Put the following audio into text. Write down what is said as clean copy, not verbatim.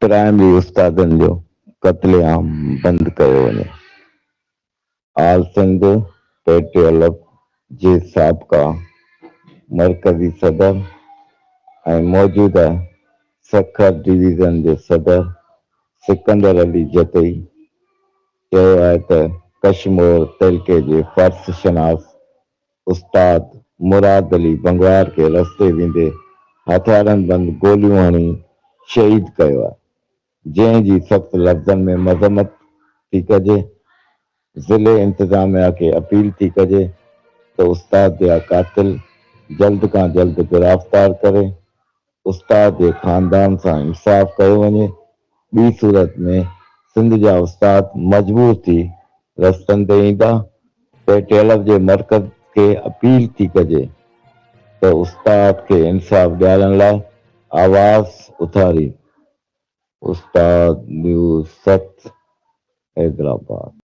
Primary استادن جو قتل عام بند ڪيو وڃي. آل سنڌ پيٽيولپ جي سابقه مرڪزي صدر ۽ موجوده سکر ڊويزن جي صدر سڪندر علي جتوئي چيو آهي ته ڪشمور تعلقي جي فرض شناس استاد مراد علي بنگوار کي رستي ويندي هٿيارنبند گوليون هڻي شهيد ڪيو آهي، جنهن جي سخت لفظن ۾ مذمت ٿي ڪجي، ضلعي انتظاميا کي اپيل ٿي ڪجي ته استاد جا قاتل جلد کان جلد گرافتار ڪري استاد جي خاندان سان انصاف ڪيو وڃي، ٻي صورت ۾ سنڌ جا استاد مجبور ٿي رستن تي ايندا، پي ٽي ايلف جي مرڪز کي اپيل ٿي ڪجي ته استاد کي انصاف ڏيارڻ لاء آواز اٿارين. استاد نيوز 7 حيدرآباد.